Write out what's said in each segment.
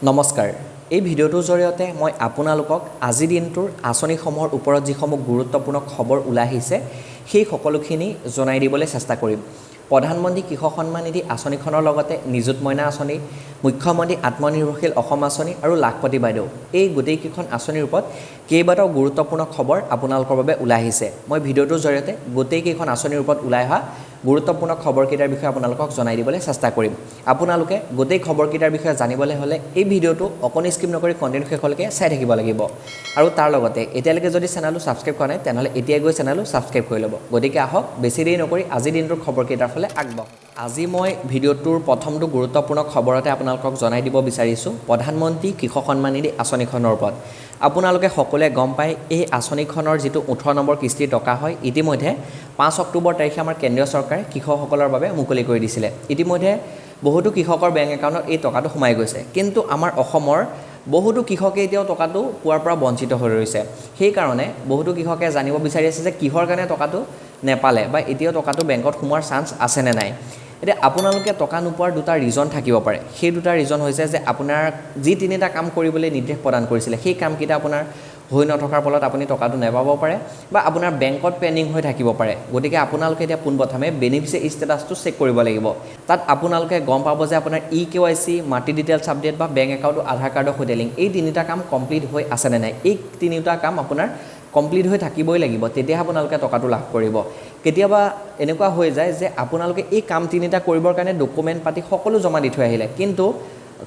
নমস্কাৰ। এই ভিডিঅ'টোৰ জৰিয়তে মই আপোনালোকক আজিৰ দিনটোৰ আঁচনিসমূহৰ ওপৰত যিসমূহ গুৰুত্বপূৰ্ণ খবৰ ওলাই আহিছে, সেই সকলোখিনি জনাই দিবলৈ চেষ্টা কৰিম। প্ৰধানমন্ত্ৰী কৃষক সন্মান নিধি আঁচনিখনৰ লগতে নিযুত মইনা আঁচনি, মুখ্যমন্ত্ৰী আত্মনিৰ্ভৰশীল অসম আঁচনি আৰু লাখপতি বাইদেউ, এই গোটেইকেইখন আঁচনিৰ ওপৰত কেইবাটাও গুৰুত্বপূৰ্ণ খবৰ আপোনালোকৰ বাবে ওলাই আহিছে। মই ভিডিঅ'টোৰ জৰিয়তে গোটেইকেইখন আঁচনিৰ ওপৰত ওলাই অহা গুৰুত্বপূৰ্ণ খবৰকেইটাৰ বিষয়ে আপোনালোকক জনাই দিবলৈ চেষ্টা কৰিম। আপোনালোকে গোটেই খবৰকেইটাৰ বিষয়ে জানিবলৈ হ'লে এই ভিডিঅ'টো অকণি স্কিপ নকৰি কণ্টেণ্ট শেষলৈকে চাই থাকিব লাগিব আৰু তাৰ লগতে এতিয়ালৈকে যদি চেনেলটো ছাবস্ক্ৰাইব কৰা নাই, তেনেহ'লে এতিয়াই গৈ চেনেলটো ছাবস্ক্ৰাইব কৰি ল'ব। গতিকে আহক, বেছি দেৰি নকৰি আজিৰ দিনটোৰ খবৰকেইটাৰ ফালে আগবাঢ়ো। আজি মই ভিডিঅ'টোৰ প্ৰথমটো গুৰুত্বপূৰ্ণ খবৰতে আপোনালোকক জনাই দিব বিচাৰিছোঁ প্ৰধানমন্ত্ৰী কৃষক সন্মান নিধি আঁচনিখনৰ ওপৰত। আপোনালোকে সকলোৱে গম পায়, এই আঁচনিখনৰ যিটো 18 নম্বৰ কিস্তিৰ টকা হয়, ইতিমধ্যে 5 অক্টোবৰ তাৰিখে আমাৰ কেন্দ্ৰীয় চৰকাৰে কৃষকসকলৰ বাবে মুকলি কৰি দিছিলে। ইতিমধ্যে বহুতো কৃষকৰ বেংক একাউণ্টত এই টকাটো সোমাই গৈছে। কিন্তু আমাৰ অসমৰ বহুতো কৃষকে এতিয়াও টকাটো পোৱাৰ পৰা বঞ্চিত হৈ ৰৈছে। সেইকাৰণে বহুতো কৃষকে জানিব বিচাৰি আছে যে কিহৰ কাৰণে টকাটো নেপালে বা এতিয়াও টকাটো বেংকত সোমোৱাৰ চান্স আছেনে নাই। এতিয়া আপোনালোকে টকা নোপোৱাৰ দুটা ৰিজন থাকিব পাৰে। সেই দুটা ৰিজন হৈছে যে আপোনাৰ যি তিনিটা কাম কৰিবলৈ নিৰ্দেশ প্ৰদান কৰিছিলে, সেই কামকেইটা আপোনাৰ হৈ নথকাৰ ফলত আপুনি টকাটো নাপাব পাৰে বা আপোনাৰ বেংকত পেণ্ডিং হৈ থাকিব পাৰে। গতিকে আপোনালোকে এতিয়া পোনপ্ৰথমে বেনিফিচিয়েৰী ষ্টেটাছটো চেক কৰিব লাগিব। তাত আপোনালোকে গম পাব যে আপোনাৰ ই কেৱাইচি, মাটি ডিটেইলছ আপডেট বা বেংক একাউণ্টটো আধাৰ কাৰ্ডৰ সৈতে লিংক, এই তিনিটা কাম কমপ্লিট হৈ আছেনে নাই। এই তিনিটা কাম আপোনাৰ কমপ্লিট হৈ থাকিবই লাগিব, তেতিয়াহে আপোনালোকে টকাটো লাভ কৰিব। কেতিয়াবা এনেকুৱা হৈ যায় যে আপোনালোকে এই কাম তিনিটা কৰিবৰ কাৰণে ডকুমেণ্ট পাতি সকলো জমা দি থৈ আহিলে, কিন্তু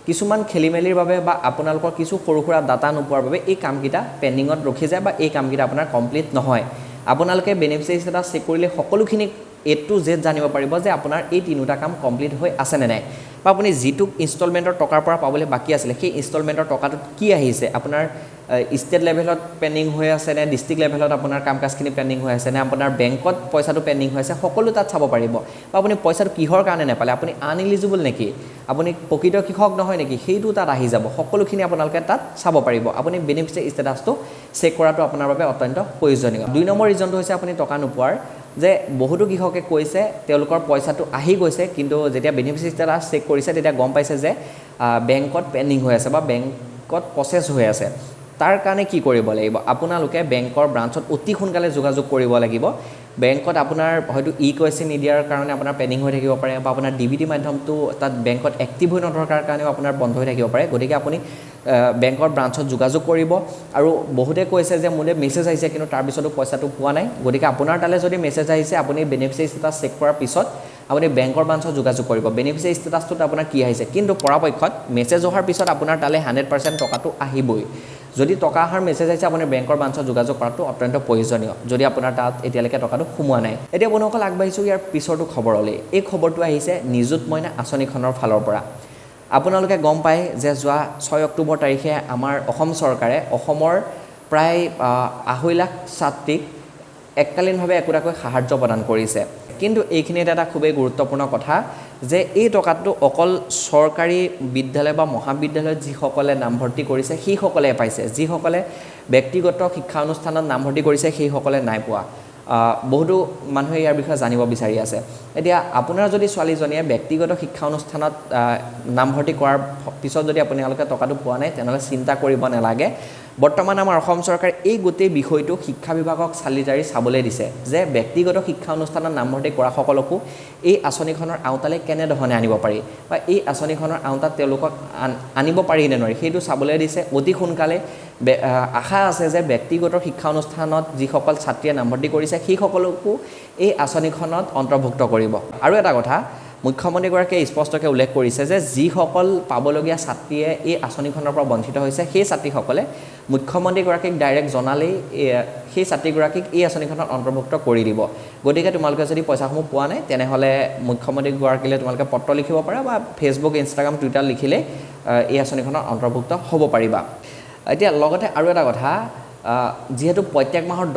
কিছুমান খেলি মেলিৰ বাবে বা আপোনালোকৰ কিছু সৰু সুৰা ডাটা নোপোৱাৰ বাবে এই কামকেইটা পেণ্ডিঙত ৰখি যায় বা এই কামকেইটা আপোনাৰ কমপ্লিট নহয়। আপোনালোকে বেনিফিচিয়েৰী ষ্টেটাছ চেক কৰিলে সকলোখিনি এ টু জেড জানিব পাৰিব যে আপোনাৰ এই তিনিওটা কাম কমপ্লিট হৈ আছেনে নাই বা আপুনি যিটো ইনষ্টলমেণ্টৰ টকাৰ পৰা পাবলৈ বাকী আছিলে, সেই ইনষ্টলমেণ্টৰ টকাটোত কি আহিছে, আপোনাৰ ষ্টেট লেভেলত পেণ্ডিং হৈ আছে নে ডিষ্ট্ৰিক্ট লেভেলত আপোনাৰ কাম কাজখিনি পেণ্ডিং হৈ আছে নে আপোনাৰ বেংকত পইচাটো পেণ্ডিং হৈ আছে, সকলো তাত চাব পাৰিব। বা আপুনি পইচাটো কিহৰ কাৰণে নাপালে, আপুনি আনইলিজিবল নেকি, আপুনি প্ৰকৃত কৃষক নহয় নেকি, সেইটো তাত আহি যাব। সকলোখিনি আপোনালোকে তাত চাব পাৰিব। আপুনি বেনিফিচিয়েৰী ষ্টেটাছটো চেক কৰাটো আপোনাৰ বাবে অত্যন্ত প্ৰয়োজনীয়। 2 নম্বৰ ৰিজনটো হৈছে আপুনি টকা নোপোৱাৰ যে বহুতো কৃষকে কৈছে তেওঁলোকৰ পইচাটো আহি গৈছে, কিন্তু যেতিয়া বেনিফিচিয়েৰী ষ্টেটাছ চেক কৰিছে, তেতিয়া গম পাইছে যে বেংকত পেণ্ডিং হৈ আছে বা বেংকত প্ৰচেছ হৈ আছে। তাৰ কাৰণে কি কৰিব লাগিব? আপোনালোকে বেংকৰ ব্ৰাঞ্চত অতি সোনকালে যোগাযোগ কৰিব লাগিব। বেংকত আপোনাৰ হয়তো ই কেৱাইচি নিদিয়াৰ কাৰণে আপোনাৰ পেণ্ডিং হৈ থাকিব পাৰে বা আপোনাৰ ডিবিটি মাধ্যমটো তাত বেংকত এক্টিভ হৈ নথকাৰ কাৰণেও আপোনাৰ বন্ধ হৈ থাকিব পাৰে। গতিকে আপুনি বেংকৰ ব্ৰাঞ্চত যোগাযোগ কৰিব। আৰু বহুতে কৈছে যে মোলৈ মেছেজ আহিছে, কিন্তু তাৰপিছতো পইচাটো পোৱা নাই। গতিকে আপোনাৰ তালৈ যদি মেছেজ আহিছে, আপুনি বেনিফিচিয়েৰী ষ্টেটাছ চেক কৰাৰ পিছত আপুনি বেংকৰ ব্ৰাঞ্চত যোগাযোগ কৰিব, বেনিফিচিয়েৰী ষ্টেটাছটোত আপোনাৰ কি আহিছে। কিন্তু পৰাপক্ষত মেছেজ অহাৰ পিছত আপোনাৰ তালৈ 100% টকাটো আহিবই। যদি টকা অহাৰ মেছেজ আহিছে, আপুনি বেংকৰ ব্ৰাঞ্চত যোগাযোগ কৰাটো অত্যন্ত প্ৰয়োজনীয়, যদি আপোনাৰ তাত এতিয়ালৈকে টকাটো সোমোৱা নাই। এতিয়া বন্ধুসকল, আগবাঢ়িছোঁ ইয়াৰ পিছৰটো খবৰলৈ। এই খবৰটো আহিছে নিযুত মইনা আঁচনিখনৰ ফালৰ পৰা। আপোনালোকে গম পায় যে যোৱা 6 অক্টোবৰ তাৰিখে আমাৰ অসম চৰকাৰে অসমৰ প্ৰায় 2.5 লাখ ছাত্ৰীক এককালীনভাৱে একোটাকৈ সাহাৰ্য প্ৰদান কৰিছে। কিন্তু এইখিনিত এটা খুবেই গুৰুত্বপূৰ্ণ কথা যে এই টকাটো অকল চৰকাৰী বিদ্যালয় বা মহাবিদ্যালয়ত যিসকলে নামভৰ্তি কৰিছে, সেইসকলে পাইছে। যিসকলে ব্যক্তিগত শিক্ষা অনুষ্ঠানত নামভৰ্তি কৰিছে, সেইসকলে নাই পোৱা। বহুতো মানুহে ইয়াৰ বিষয়ে জানিব বিচাৰি আছে। এতিয়া আপোনাৰ যদি ছোৱালীজনীয়ে ব্যক্তিগত শিক্ষা অনুষ্ঠানত নামভৰ্তি কৰাৰ পিছত যদি আপোনালোকে টকাটো পোৱা নাই, তেনেহ'লে চিন্তা কৰিব নালাগে। বৰ্তমান আমাৰ অসম চৰকাৰে এই গোটেই বিষয়টো শিক্ষা বিভাগক চালি জাৰি চাবলৈ দিছে যে ব্যক্তিগত শিক্ষা অনুষ্ঠানত নামভৰ্তি কৰাসকলকো এই আঁচনিখনৰ আওতালৈ কেনেধৰণে আনিব পাৰি বা এই আঁচনিখনৰ আওতাত তেওঁলোকক আনিব পাৰি নে নোৱাৰি, সেইটো চাবলৈ দিছে। অতি সোনকালে আশা আছে যে ব্যক্তিগত শিক্ষা অনুষ্ঠানত যিসকল ছাত্ৰীয়ে নামভৰ্তি কৰিছে, সেইসকলকো এই আঁচনিখনত অন্তৰ্ভুক্ত কৰিব। আৰু এটা কথা মুখ্যমন্ত্ৰীগৰাকীয়ে স্পষ্টকৈ উল্লেখ কৰিছে যে যিসকল পাবলগীয়া ছাত্ৰীয়ে এই আঁচনিখনৰ পৰা বঞ্চিত হৈছে, সেই ছাত্ৰীসকলে মুখ্যমন্ত্ৰীগৰাকীক ডাইৰেক্ট জনালেই সেই ছাত্ৰীগৰাকীক এই আঁচনিখনত অন্তৰ্ভুক্ত কৰি দিব। গতিকে তোমালোকে যদি পইচাসমূহ পোৱা নাই, তেনেহ'লে মুখ্যমন্ত্ৰীগৰাকীলৈ তোমালোকে পত্ৰ লিখিব পাৰা বা ফেচবুক, ইনষ্টাগ্ৰাম, টুইটাৰ লিখিলে এই আঁচনিখনত অন্তৰ্ভুক্ত হ'ব পাৰিবা। এতিয়া লগতে আৰু এটা কথা, যিহেতু প্ৰত্যেক মাহৰ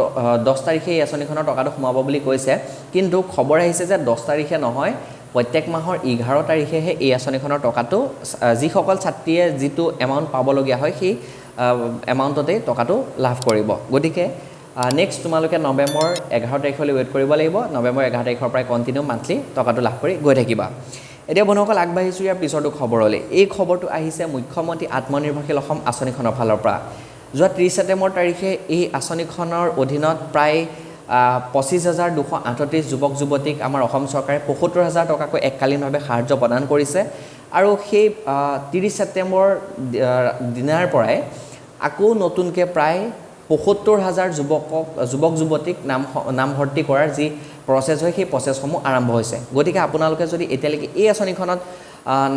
10 তাৰিখে এই আঁচনিখনৰ টকাটো সোমাব বুলি কৈছে, কিন্তু খবৰ আহিছে যে 10 তাৰিখে নহয়, প্ৰত্যেক মাহৰ 11 তাৰিখেহে এই আঁচনিখনৰ টকাটো যিসকল ছাত্ৰীয়ে যিটো এমাউণ্ট পাবলগীয়া হয়, সেই এমাউণ্টতেই টকাটো লাভ কৰিব। গতিকে নেক্সট তোমালোকে নৱেম্বৰ 11 তাৰিখলৈ ৱেইট কৰিব লাগিব। নৱেম্বৰ 11 তাৰিখৰ পৰাই কণ্টিনিউ মান্থলি টকাটো লাভ কৰি গৈ থাকিবা। এতিয়া বন্ধুসকল, আগবাঢ়িছোঁ ইয়াৰ পিছৰটো খবৰলৈ। এই খবৰটো আহিছে মুখ্যমন্ত্ৰী আত্মনিৰ্ভৰশীল অসম আঁচনিখনৰ ফালৰ পৰা। যোৱা 30 ছেপ্টেম্বৰ তাৰিখে এই আঁচনিখনৰ অধীনত প্ৰায় 25,238 যুৱক যুৱতীক আমাৰ অসম চৰকাৰে 75,000 টকাকৈ এককালীনভাৱে সাহাৰ্য প্ৰদান কৰিছে। আৰু সেই 30 ছেপ্টেম্বৰ দিনাৰ পৰাই আকৌ নতুনকৈ প্ৰায় 75,000 যুৱক যুৱতীক নামভৰ্তি কৰাৰ যি প্ৰচেছ হয়, সেই প্ৰচেছসমূহ আৰম্ভ হৈছে। গতিকে আপোনালোকে যদি এতিয়ালৈকে এই আঁচনিখনত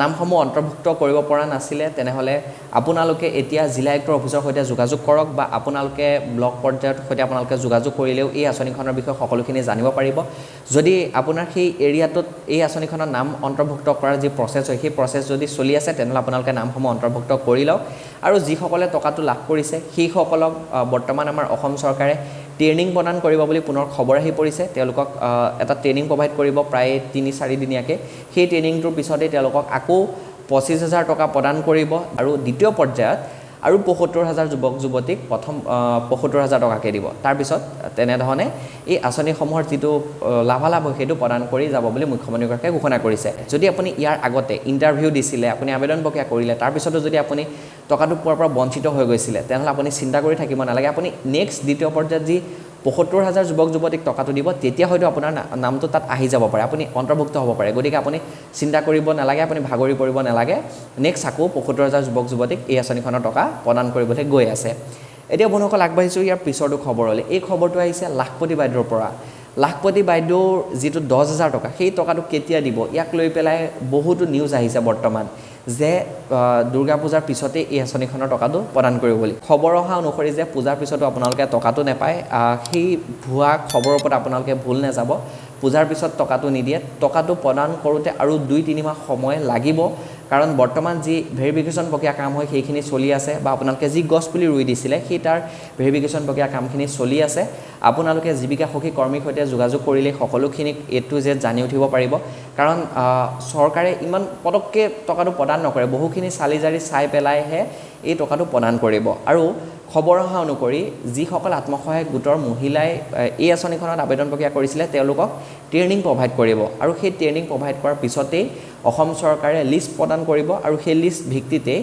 নামসমূহ অন্তৰ্ভুক্ত কৰিব পৰা নাছিলে, তেনেহ'লে আপোনালোকে এতিয়া জিলা আয়ুক্তৰ অফিচৰ সৈতে যোগাযোগ কৰক বা আপোনালোকে ব্লক পৰ্যায়ৰ সৈতে আপোনালোকে যোগাযোগ কৰিলেও এই আঁচনিখনৰ বিষয়ে সকলোখিনি জানিব পাৰিব। যদি আপোনাৰ সেই এৰিয়াটোত এই আঁচনিখনৰ নাম অন্তৰ্ভুক্ত কৰাৰ যি প্ৰচেছ হয়, সেই প্ৰচেছ যদি চলি আছে, তেনেহ'লে আপোনালোকে নামসমূহ অন্তৰ্ভুক্ত কৰি লওক। আৰু যিসকলে টকাটো লাভ কৰিছে, সেইসকলক বৰ্তমান আমাৰ অসম চৰকাৰে ট্ৰেইনিং প্ৰদান কৰিব বুলি পুনৰ খবৰ আহি পৰিছে। তেওঁলোকক এটা ট্ৰেইনিং প্ৰভাইড কৰিব প্ৰায় 3-4 দিনীয়াকৈ। সেই ট্ৰেইনিংটোৰ পিছতেই তেওঁলোকক আকৌ 25,000 টকা প্ৰদান কৰিব আৰু দ্বিতীয় পৰ্যায়ত আৰু 75,000 যুৱক যুৱতীক প্ৰথম 75,000 টকাকৈ দিব। তাৰপিছত তেনেধৰণে এই আঁচনিসমূহৰ যিটো লাভালাভ হয়, সেইটো প্ৰদান কৰি যাব বুলি মুখ্যমন্ত্ৰীগৰাকীয়ে ঘোষণা কৰিছে। যদি আপুনি ইয়াৰ আগতে ইণ্টাৰভিউ দিছিলে, আপুনি আবেদন প্ৰক্ৰিয়া কৰিলে, তাৰপিছতো যদি আপুনি টকাটো পোৱাৰ পৰা বঞ্চিত হৈ গৈছিলে, তেনেহ'লে আপুনি চিন্তা কৰি থাকিব নালাগে। আপুনি নেক্সট দ্বিতীয় পৰ্যায়ত যি 75,000 যুৱক যুৱতীক টকাটো দিব, তেতিয়া হয়তো আপোনাৰ নামটো তাত আহি যাব পাৰে, আপুনি অন্তৰ্ভুক্ত হ'ব পাৰে। গতিকে আপুনি চিন্তা কৰিব নালাগে, আপুনি ভাগৰি পৰিব নালাগে। নেক্সট আকৌ 75,000 যুৱক যুৱতীক এই আঁচনিখনৰ টকা প্ৰদান কৰিবলৈ গৈ আছে। এতিয়া বন্ধুসকল, আগবাঢ়িছোঁ ইয়াৰ পিছৰটো খবৰলৈ। এই খবৰটো আহিছে লাখপতি বাইদেউৰ পৰা। লাখপতি বাইদেউৰ যিটো 10,000 টকা, সেই টকাটো কেতিয়া দিব, ইয়াক লৈ পেলাই বহুতো নিউজ আহিছে বৰ্তমান যে দুৰ্গা পূজাৰ পিছতেই এই আঁচনিখনৰ টকাটো প্ৰদান কৰিব বুলি। খবৰ অহা অনুসৰি যে পূজাৰ পিছতো আপোনালোকে টকাটো নাপায়, সেই ভুৱা খবৰৰ ওপৰত আপোনালোকে ভুল নাযাব। পূজাৰ পিছত টকাটো নিদিয়ে। টকাটো প্ৰদান কৰোঁতে আৰু 2-3 মাহ সময় লাগিব, কাৰণ বৰ্তমান যি ভেৰিফিকেশ্যন প্ৰক্ৰিয়া কাম হয়, সেইখিনি চলি আছে বা আপোনালোকে যি গছ পুলি ৰুই দিছিলে, সেই তাৰ ভেৰিফিকেশ্যন প্ৰক্ৰিয়া কামখিনি চলি আছে। আপোনালোকে জীৱিকা সখী কৰ্মীৰ সৈতে যোগাযোগ কৰিলে সকলোখিনি এ টু জেড জানি উঠিব পাৰিব, কাৰণ চৰকাৰে ইমান পটককৈ টকাটো প্ৰদান নকৰে। বহুখিনি চালি জাৰি চাই পেলাইহে এই টকাটো প্ৰদান কৰিব। আৰু খবৰ অহা অনুসৰি যিসকল আত্মসহায়ক গোটৰ মহিলাই এই আঁচনিখনত আবেদন প্ৰক্ৰিয়া কৰিছিলে, তেওঁলোকক ট্ৰেইনিং প্ৰভাইড কৰিব আৰু সেই ট্ৰেইনিং প্ৰভাইড কৰাৰ পিছতেই অসম চৰকাৰে লিষ্ট প্ৰদান কৰিব আৰু সেই লিষ্ট ভিত্তিতেই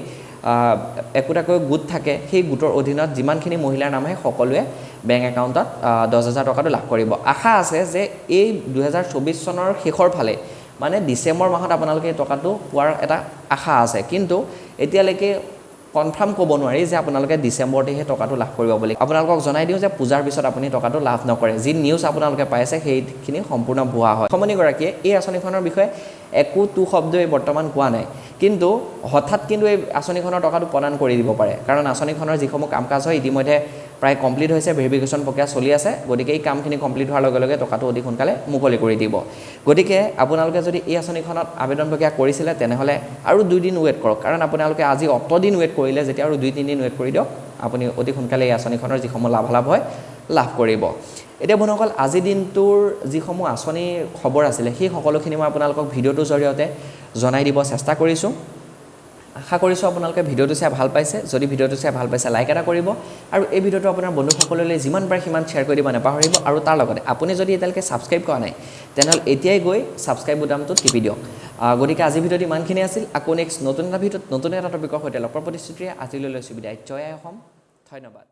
একোটাকৈ গোট থাকে, সেই গোটৰ অধীনত যিমানখিনি মহিলাৰ নাম আহে, সকলোৱে বেংক একাউণ্টত 10,000 টকাটো লাভ কৰিব। আশা আছে যে এই 2024 চনৰ শেষৰ ফালে, মানে ডিচেম্বৰ মাহত আপোনালোকে এই টকাটো পোৱাৰ এটা আশা আছে। কিন্তু এতিয়ালৈকে কনফাৰ্ম ক'ব নোৱাৰি যে আপোনালোকে ডিচেম্বৰতে সেই টকাটো লাভ কৰিব বুলি। আপোনালোকক জনাই দিওঁ যে পূজাৰ পিছত আপুনি টকাটো লাভ নকৰে। যি নিউজ আপোনালোকে পাইছে, সেইখিনি সম্পূৰ্ণ ভুৱা হয়। মুখ্যমন্ত্ৰীগৰাকীয়ে এই আঁচনিখনৰ বিষয়ে একো টু শব্দই বৰ্তমান কোৱা নাই, কিন্তু হঠাৎ কিন্তু এই আঁচনিখনৰ টকাটো প্ৰদান কৰি দিব পাৰে, কাৰণ আঁচনিখনৰ যিসমূহ কাম কাজ হয়, ইতিমধ্যে প্ৰায় কমপ্লিট হৈছে, ভেৰিফিকেশ্যন প্ৰক্ৰিয়া চলি আছে। গতিকে এই কামখিনি কমপ্লিট হোৱাৰ লগে লগে টকাটো অতি সোনকালে মুকলি কৰি দিব। গতিকে আপোনালোকে যদি এই আঁচনিখনত আবেদন প্ৰক্ৰিয়া কৰিছিলে, তেনেহ'লে আৰু 2 দিন ৱেইট কৰক, কাৰণ আপোনালোকে আজি অতদিন ৱেইট কৰিলে যেতিয়া, আৰু 2-3 দিন ৱেইট কৰি দিয়ক, আপুনি অতি সোনকালে এই আঁচনিখনৰ যিসমূহ লাভালাভ হয়, লাভ কৰিব। এতিয়া বন্ধুসকল, আজিৰ দিনটোৰ যিসমূহ আঁচনিৰ খবৰ আছিলে, সেই সকলোখিনি মই আপোনালোকক ভিডিঅ'টোৰ জৰিয়তে জনাই দিব চেষ্টা কৰিছোঁ। আশা কৰিছোঁ আপোনালোকে ভিডিঅ'টো চাই ভাল পাইছে। যদি ভিডিঅ'টো চাই ভাল পাইছে, লাইক এটা কৰিব আৰু এই ভিডিঅ'টো আপোনাৰ বন্ধুসকললৈ যিমান পাৰে সিমান শ্বেয়াৰ কৰি দিব নাপাহৰিব। আৰু তাৰ লগতে আপুনি যদি এতিয়ালৈকে ছাবস্ক্ৰাইব কৰা নাই, তেনেহ'লে এতিয়াই গৈ ছাবস্ক্ৰাইব বুটামটোত টিপি দিয়ক। গতিকে আজিৰ ভিডিঅ'টো ইমানখিনি আছিল। আকৌ নেক্সট নতুন এটা ভিডিঅ'ত নতুন এটা টপিকৰ সৈতে লগ পোৱাৰ প্ৰতিশ্ৰুতিৰে আজিলৈ লৈছোঁ বিদায়। জয় আই অসম। ধন্যবাদ।